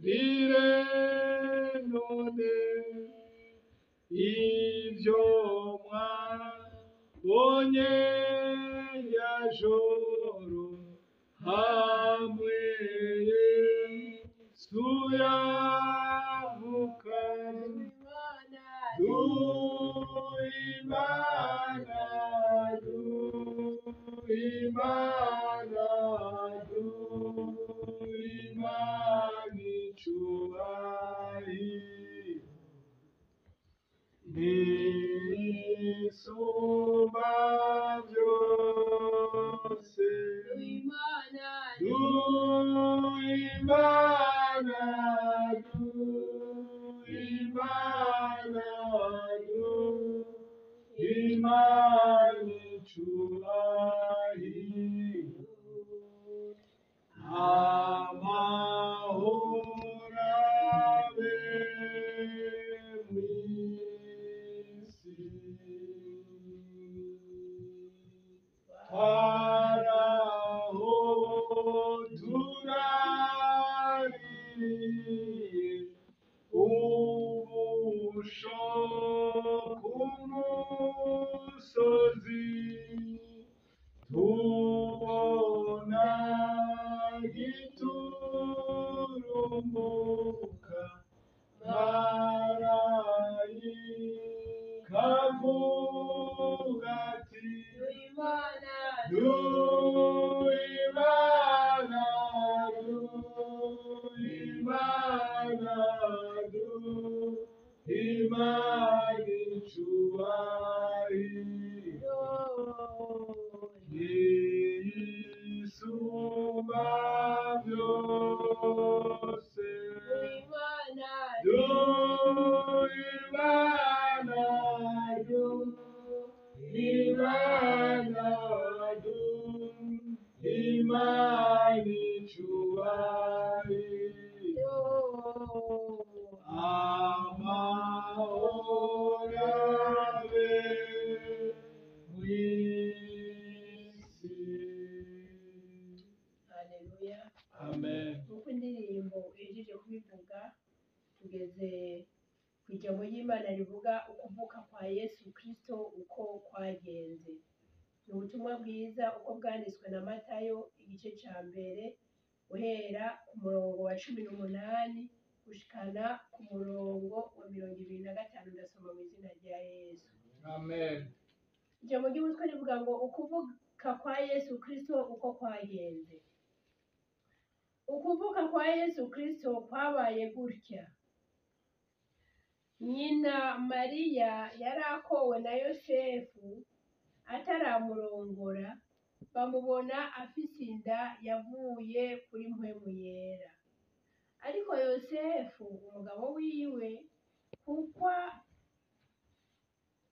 Mutubarire none ivyo mwabonye rya joro hamwe Yesu yavuka. Duhimana, duhimana, duhimana icubahiro. Nisumba byose. Duhimana, duhimana, duhimana icubahiro. Amahoro abe mw'isi. Twaraho turaririye ubusho ku musozi, tubona giturumbuka marayika avuga ati: Duhimana, duhimana, duhimana icubahiro. Isumba byose. Duhimana, duhimana, duhimana icubahiro. Amahoro abe mw'isi. Haleluya. Amen. Nk'uko indirimbo ihejeje kubivuga, tugeze ku ijambo ry'Imana rivuga ukuvuka kwa Yesu Kristo uko kwagenze. Ni ubutumwa bwiza uko bwanditswe na Matayo, igice ca mbere, guhera ku murongo wa 18 gushikana ku murongo wa 25. Ndasoma mu izina rya Yesu. Amen. Ijambo ry'umutwe rivuga ngo: ukuvuka kwa Yesu Kristo uko kwagenze. Ukuvuka kwa Yesu Kristo kwabaye gutya: nyina Mariya yari akowe na Yosefu, ataramurongora bamubona afise inda yavuye kuri Mpwemu Yera. Ariko Yosefu umugabo wiwe, kuko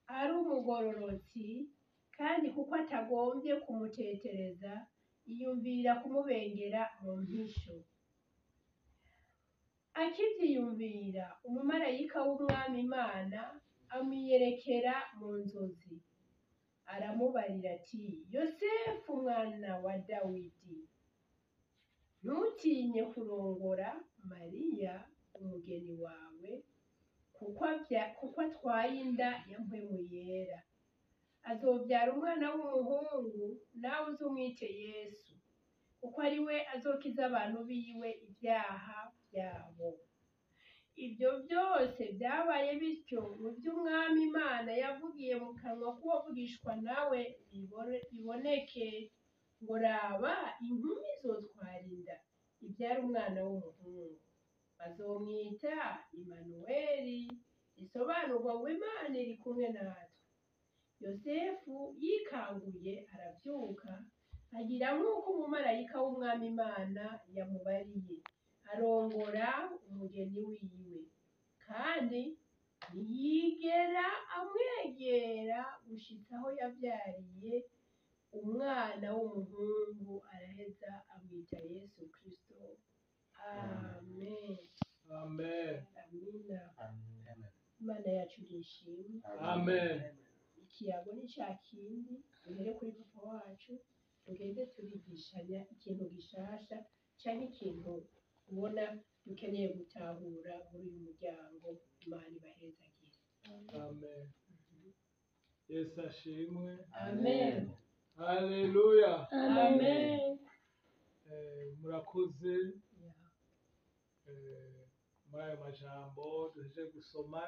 ari umugororotsi kandi kuko atagombye kumutetereza, yiyumvira kumubengera mu mpisho. Akivyiyumvira, umumarayika w'Umwami Imana amwiyerekera mu nzozi, aramubarira ati: "Yosefu mwana wa Dawidi, ntutinye kurongora Mariya umugeni wawe, kuko atwaye inda ya Mpwemu Yera. Azovyara umwana w'umuhungu, nawe uzumwite Yesu, kuko ari we azokiza abantu biwe ibyaha vyabo." Ibyo byose byabaye bityo mu vy'Umwami Imana yavugiye mu kanwa k'uwavugishwa nawe biboneke, ngo: "Raba, inkumi izotwara inda, ivyara umwana w'umuhungu, bazomwita Imanuweli", risobanurwa ngo: "Imana iri kumwe natwe." Yosefu yikanguye aravyuka, agira nk'uko umumarayika w'Umwami Imana yamubariye, arongora umugeni wiwe. Kandi ntiyigera amwegera gushitsa aho yavyariye umwana w'umuhungu, araheza amwita Yesu Kristo. Amen. Amen. Amina. Imana yacu nishimwe. Amen. Ikiyago ni ca kindi, duhere kuri papa wacu. Tugende turigishanya ikintu gishasha canke ikintu ubona dukeneye gutahura muri uyu muryango. Imana ibahezagire. Amen. Yesu ashimwe. Amen. Haleluya. Amen. Murakoze. Muri ayo majambo duheje gusoma,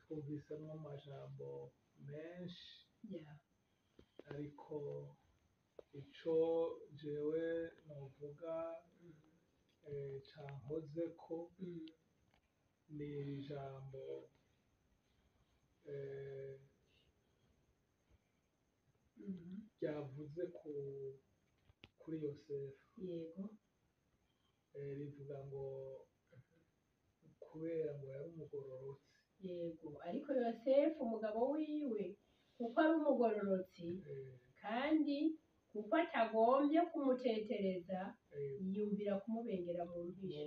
twumvisemwo amajambo menshi, ariko ico jewe novuga cankozeko ni ijambo ryavuze kuri Yosefu. Rivuga ngo kubera ngo yari umugororotsi. Yego, ariko Yosefu umugabo wiwe, kuko ari umugororotsi, kandi kuko atagombye kumutetereza, yiyumvira kumubengera mu mpisho.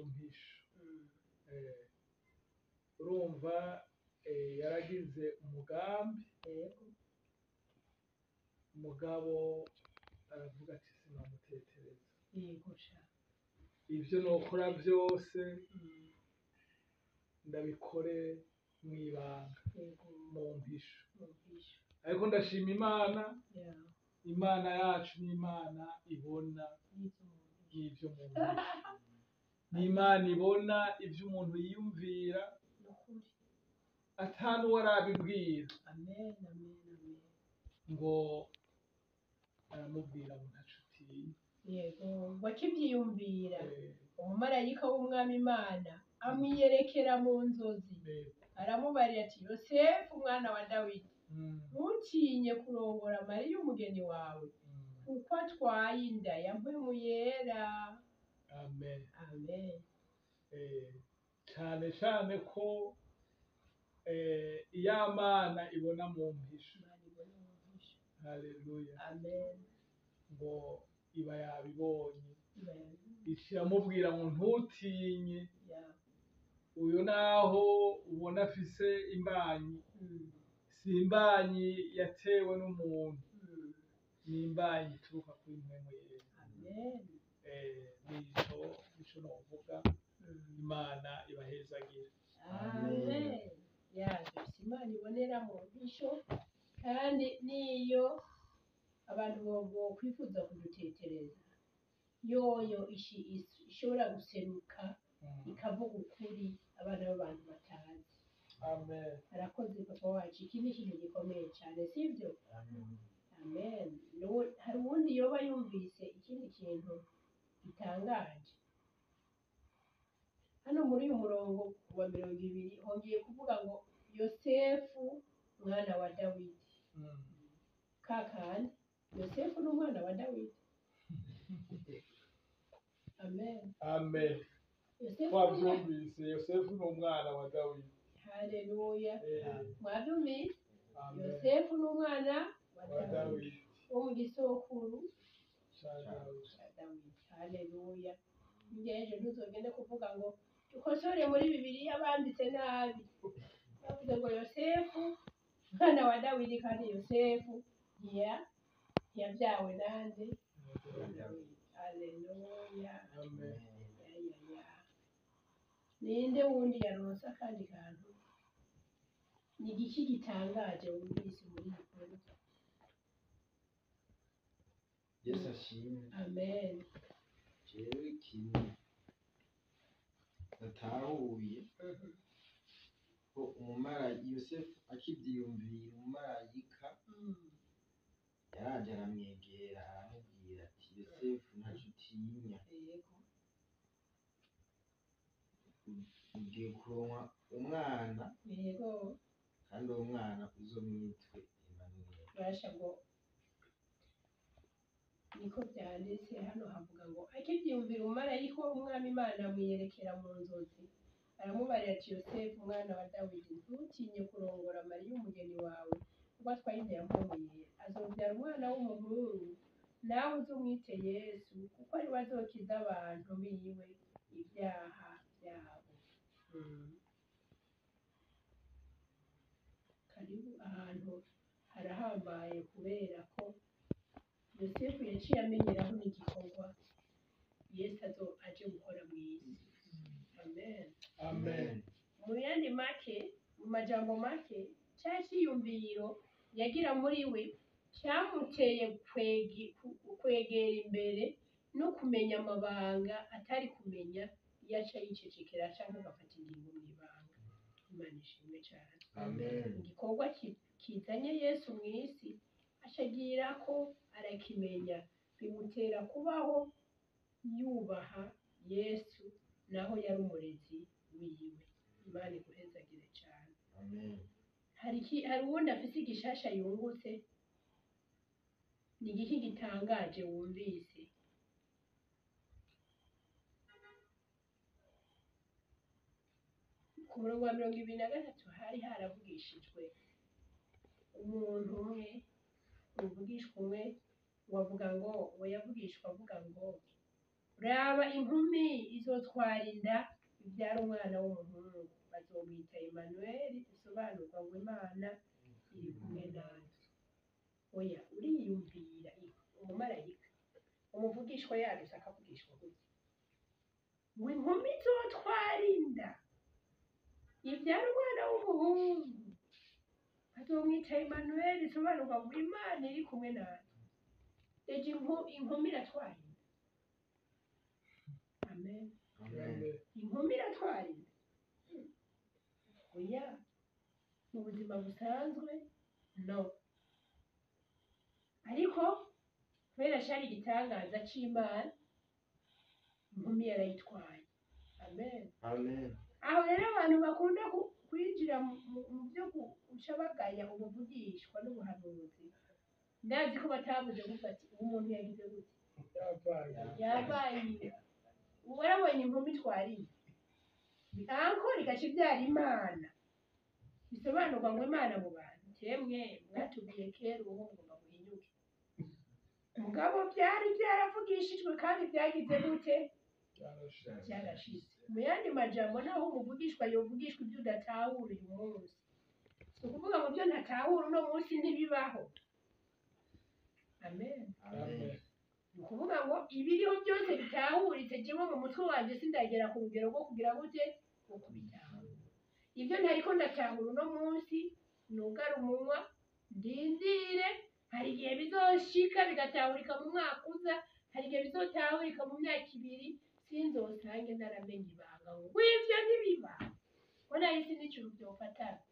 Mu mpisho. Urumva, yaragize umugambi. Umugabo aravuga ati: "Sinamutetereza." Yego sha. Ibyo nokora byose ndabikore mu ibanga, mu mpisho. Mu mpisho. Ariko ndashima Imana. Imana yacu ni Imana ibona n'ibyo mu mpisho. N'ibyo mu mpisho. Ni Imana ibona ibyo umuntu yiyumvira Nukuri. atanuwo arabibwira. Amen, amen, amen. Ngo aramubwira ngo ntaco utinya. Yego, ngo akibyiyumvira, umumarayika w'Umwami Imana amwiyerekera mu nzozi, aramubarira ati: "Yosefu, umwana wa Dawidi, ntutinye kurongora Mariya umugeni wawe, kuko atwaye inda ya Mpwemu Yera." Amen. Amen. Cane cane ko iya Mana ibona mu mpisho. Imana ibona mu mpisho. Haleluya. Amen. Ngo iba yabibonye, Iba yabibonye. iramubwira ngo ntutinye. Uyu naho ubona afise imbanyi, si imbanyi yatewe n'umuntu, ni imbanyi ituruka kuri Mpwemu Yera. Amen. Nico novuga. Imana ibahezagire. Amen. Ya, dufise Imana ibonera mu mpisho, kandi niyo abantu bokwifuza kudutetereza, yoyo ishobora guseruka, ikavuga ukuri abana b'abantu batazi. Amen. Arakoze papa wacu. Iki ni ikintu gikomeye cyane, sibyo? Amen. Hari uwundi yoba yumvise ikindi kintu gitangaje hano muri uyu murongo wa 20? Hongeye kuvuga ngo Yosefu mwana wa Dawidi. Kakandi Yosefu ni umwana wa Dawidi. Amen. Amen. Yosefu ni umwana. Twabyumvise, Yosefu ni umwana wa Dawidi. Haleluya. Mwabyumvise? Amen. Yosefu ni umwana wa wa Dawidi, Dawidi, wo mu gisokuru ca Dawidi. Ca Dawidi. Haleluya. Ngeje ntuzogende kuvuga ngo dukosore muri Bibiliya banditse nabi, bavuze ngo Yosefu mwana wa Dawidi, kandi Yosefu ntiyabyawe nande? Na Dawidi. Haleluya. Amen. Ya, ya, ya. Ninde wundi yaronse akandi kantu? Ni igiki gitangaje wumvise muri iyi nkuru? Yesu ashimwe. Amen. Jewe ikintu natahuye ko Yosefu akivyiyumvira, umumarayika yaraje aramwegera, aramubwira ati: "Yosefu, ntaco utinya, ugiye kuronka umwana, kandi uwo mwana uzomwitwe Emanuweli." Basha, ngo niko byanditse hano, havuga ngo akibyiyumvira, umumarayika w'Umwami Imana amwiyerekera mu nzozi, aramubarira ati: "Yosefu, umwana wa Dawidi, ntutinye kurongora Mariya umugeni wawe, kuko atwaye inda ya Mpwemu Yera. Azobyara umwana w'umuhungu, nawe uzumwite Yesu, kuko ari we azokiza abantu biwe ibyaha byabo." Karibu, ahantu harahambaye kubera ko Yosefu yaciye amenyeraho n'igikorwa Yesu azo aje gukora mu isi. Amen. Amen. Mu yandi make, mu majambo make, cya cyiyumviro yagira muri we cyamuteye kwegera imbere no kumenya amabanga atari kumenya iyo aca yicecekera cyangwa agafata ingingo mu ibanga. Imana ishimwe cyane. Amen. Igikorwa kizanye Yesu mu isi acagira ko arakimenya, bimutera kubaho yubaha Yesu naho yari umurezi wiwe. Imana iguhezagire cyane. Amen. Hari uwundi afise igishasha yungutse? Ni igiki gitangaje wumvise? Ku murongo wa 23 hari haravugishijwe umuntu umwe, umuvugishwa umwe wavuga ngo, we yavugishwa avuga ngo raba inkumi izotwara inda ibyara umwana w'umuhungu, bazomwita Emmanuel, bisobanurwa ngo Imana iri kumwe natwe. Oya, uriyumvira umumarayika umuvugishwa yadutse akavugishwa gutya ngo inkumi izotwara inda ibyara umwana w'umuhungu, bazomwita Emmanuel, bisobanurwa ngo Imana iri kumwe natwe. Ejo inkumi iratwara inda. Amen. Amen. Inkumi iratwara inda. Oya, mu buzima busanzwe no, ariko kubera cari igitangaza c'Imana, inkumi yarayitwaye. Amen. Amen. Aho rero abantu bakunda kwinjira mu byo guca bagaya ubuvugishwa n'ubuhanuzi, ndazi ko batabuze kuvuga ati ubu umuntu yagize gute, yabaye warabonye inkumi itwara inda anko igaca ibyara Imana, bisobanurwa ngo Imana mu bantu. Temwe mwatubwiye kera, ubu ngomba guhinyuke. Mugabo byari byaravugishijwe kandi byagize gute, byarashize. Mu yandi majambo, naho umuvugishwa yovugishwa ibyo udatahura uyu munsi, si ukuvuga ngo ibyo ntatahura uno munsi ntibibaho. Amen. Amen. Ni ukuvuga ngo ibiriho byose bitahuritse, jewe mu mutwe wanjye sindagera ku rugero rwo kugira gute, rwo kubitahura. Ibyo ntariko ndatahura uno munsi, nugara umunwa ndindire. Hari igihe bizoshika bigatahurika mu mwaka uza, hari igihe bizotahurika mu myaka 2, sinzosange naramenye ibanga ngo ivyo ntibiba, ko nahise n'ijuru vyofatana.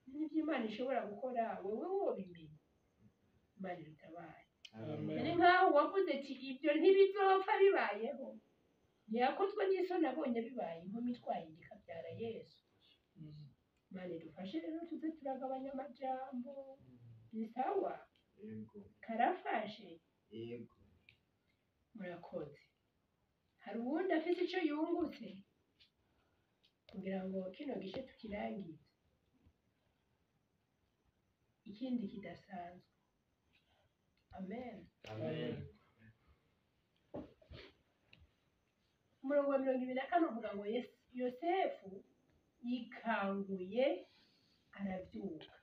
N'ivyo Imana ishobora gukora wewe wobimenya. Imana irutabaye. Amen. Ni nkaho wavuze ati ibyo ntibizopfa bibayeho, ntiyakozwe n'isoni abonye bibaye, inkumi itwaye inda ikabyara Yesu. Imana idufashe rero tuze turagabanya amajambo. Ni sawa? Yego. Karafashe? Yego. Murakoze. Hari uwundi afise ico yungutse kugira ngo kino gice tukirangize? Ikindi kidasanzwe. Amen. Amen. Umurongo wa 24 uvuga ngo Yosefu yikanguye arabyuka,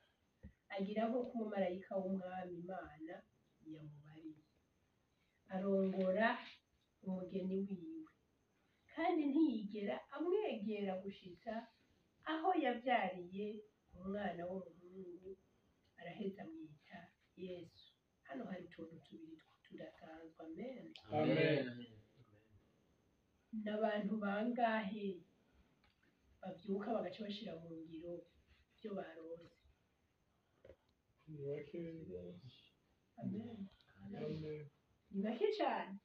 agira nk'uko umumarayika w'Umwami Imana yamubariye, arongora umugeni wiwe, kandi ntiyigera amwegera gushitsa aho yabyariye umwana w'umuhungu, araheza amwita Yesu. Hano hari utuntu tubiri tudasanzwe. Amen. Amen. N'abantu bangahe babyuka bagaca bashira mu ngiro ibyo barose? Ni bake rwose. Amen. Amen. Ni bake cyane.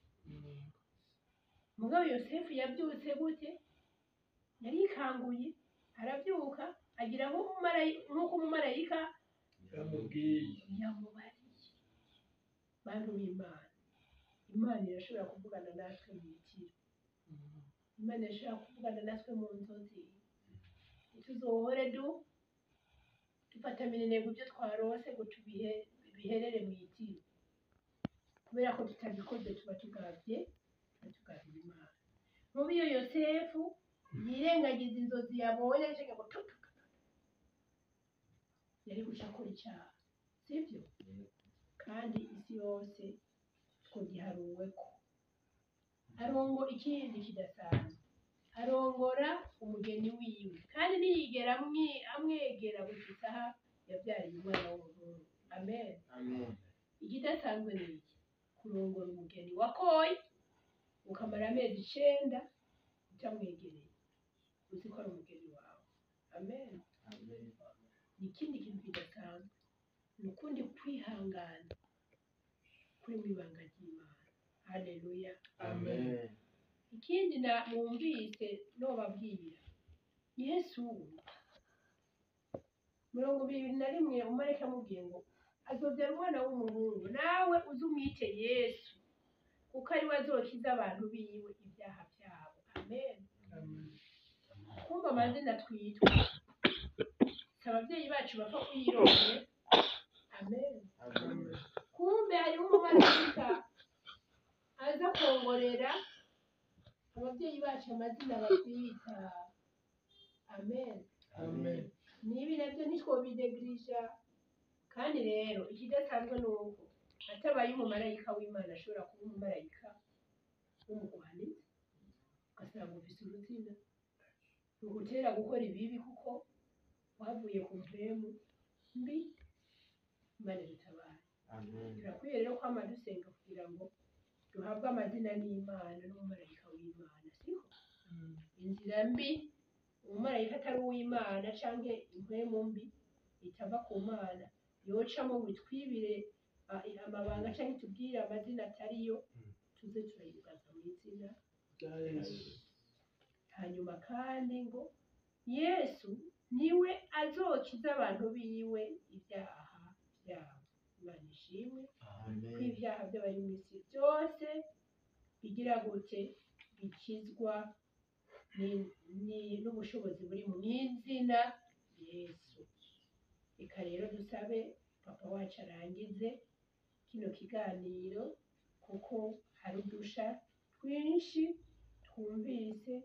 Mugabo Yosefu yabyutse gute? Yarikanguye arabyuka, agira nk'uko umumarayika yamubwiye, yamubariye. Bantu b'Imana, Imana irashobora kuvugana natwe mu itiro, Imana irashobora kuvugana natwe mu nzozi. Ntituzohore dufata minenegwe ibyo twarose ngo tubiherere mu itiro, kubera ko tutabikoze tuba tugavye Imana. Mubi iyo Yosefu yirengagiza inzozi yabonye, ashaka ngo tu tu tu, yari guca akora icyaha, sibyo? Kandi isi yose twogiharuweko. Arongo ikindi kidasanzwe, arongora umugeni wiwe, kandi ntiyigera amwegera gushika isaha yabyariye umwana w'umuhungu. Amen. Amen. Ikidasanzwe ni iki? Kurongora umugeni wakoye ukamara amezi 9 utamwegereye, uzi ko ari umugeni wawe. Amen. Amen. Ni ikindi kintu kidasanzwe, ni ukundi kwihangana kuri mu ibanga ry'Imana. Haleluya. Amen. Ikindi na mwumvise nobabwira, Yesu 21 umumarayika amubwiye ngo azobyara umwana w'umuhungu, nawe uze umwite Yesu, kuko ari we azokiza abantu biwe ibyaha byabo. Amen. Amen. Kumva amazina twitwa, si ababyeyi bacu bapfa kuyironke. Amen. Amen. Kumbe hariho umumarayika aza kongorera ababyeyi bacu amazina batwita. Amen. Amen. Nibi nabyo ntitwobidegirija. Kandi rero ikidasanzwe ni uko atabaye umumarayika w'Imana ashobora kuba umumarayika w'umugwanizi, ugasanga ufise uruzina rugutera gukora ibibi kuko wavuye ku mpwemu mbi. Imana idutabaye. Amen. Turakwiye rero kwama dusenga kugira ngo duhabwe amazina n'Imana n'umumarayika w'Imana, siko? Inzira mbi umumarayika atari uw'Imana canke impwemu mbi itava ku Mana yocamo ngo itwibire amabanga canke itubwire amazina atariyo, tuze turayugaza mu izina rya Yesu. Hanyuma kandi ngo Yesu niwe azokiza abantu biwe ibyaha byabo. Imana ishimwe ko Amen. ibyaha by'abari mu isi byose bigira gute? Bikizwa n'ubushobozi buri mu izina Yesu. Reka rero dusabe papa wacu arangize kino kiganiro, kuko hari udusha twinshi twumvise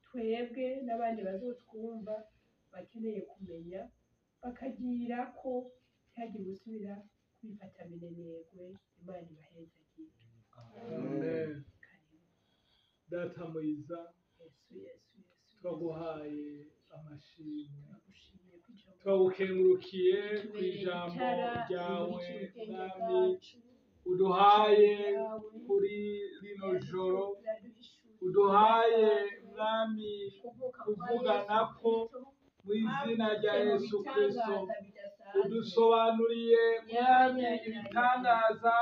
twebwe n'abandi bazotwumva bakeneye kumenya, bakagira ko ntihagire usubira kwifata minenegwe. Imana ibahezagire. Amen. Karibu. Data mwiza, Yesu, Yesu, Yesu, turaguhaye amashimwe, turagushimiye ku ijambo turagukengurukiye ku ritubereye ijambo itara ryawe, rimurikira ubwenge Mwami, bwacu, uduhaye ryawe kuri rino joro, riraduhishurira uduhaye ibidasanzwe, Mwami kuvuka kwa Yesu kuvuganako Kristo mu izina rya kwavutse mu Yesu Kristo. bitangaza bidasanzwe. Udusobanuriye Ya, Mwami ya, ya, ya, ya. ibitangaza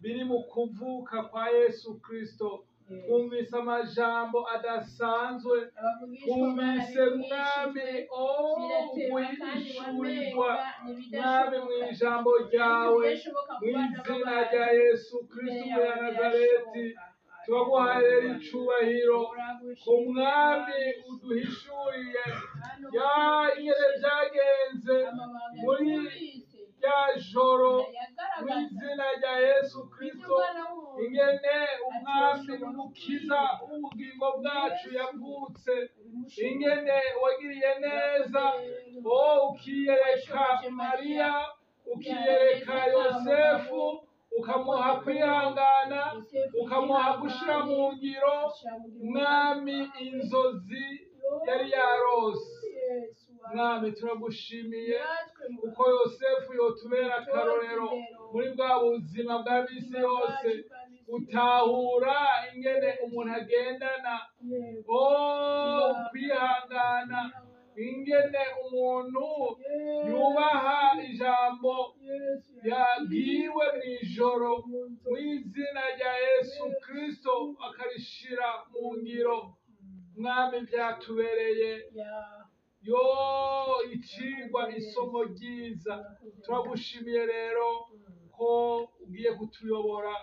biri mu kuvuka kwa Yesu Kristo. Yes. Twumvise amajambo adasanzwe, Abavugishwa twumvise Mwami barabivugishijwe, o birateba kandi guhishurirwa wamenga Mwami mu n'ibidashoboka. ijambo ryawe, Ibidashoboka mu ku bana izina rya b'abantu, Yesu imbere Kristo yawe wa Nazareti. birashoboka. Turaguhaye rero icubahiro ku Turagushimiye Mwami Mwami. uduhishuriye Hano ya ingene twumvise byagenze amabanga muri twumvise rya joro, mu yagaragaza izina rya Yesu ibyo Kristo, umwana w'umuntu ingene Umwami atoshobora n'Umukiza kwiga. w'ubugingo bwacu Yesu yavutse, ubimushoboye. ingene wagiriye neza, Urakoze rero. o ukiyereka Washoboje Mariya Mariya, kubyara Yesu ukiyereka ata Yosefu, mugabo, ukamuha wakoze kwihangana, Yosefu ukamuha gushira yihanganye mu ngiro ashira mu ngiro umugambi Mwami wawe. inzozi Yo yari yarose. Yesu wacu, Mwami turagushimiye natwe kuko Yosefu yotubera dutoze akarorero indero muri bwa buzima bwa misi ubuzima yose, bwacu bwa misi yose. gutahura ingene umuntu Yesu, agendana yego, o ibanga, kwihangana, kwihangana. ingene umuntu yubaha Yesu, ijambo Yesu yabwiwe yabwiwe mw'ijoro, mu mu nzozi. izina rya Yesu Yesu, Kristo akarishira mu ngiro. Mwami byatubereye ya yo icigwa, urakoze isomo Yesu, ryiza. urakoze Mwami. Turagushimiye rero ko ugiye kutuyobora,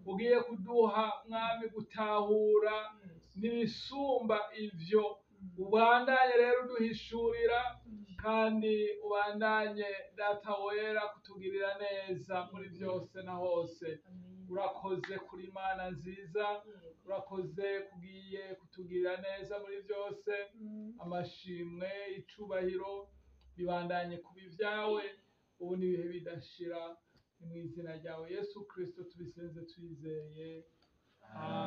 ugiye kuduha Mwami gutahura Yesu. n'ibisumba ivyo. Ubandanye rero uduhishurira, kandi ubandanye Data wera kutugirira neza muri byose na hose. Amen. Urakoze kuri Imana nziza, Yego. urakoze kugiye kutugirira neza muri byose. Amashimwe, icubahiro bibandanye kuba ibyawe ubu n'ibihe bidashira, Ni mu izina ryawe Yesu Kristo tubisenze twizeye. Amen.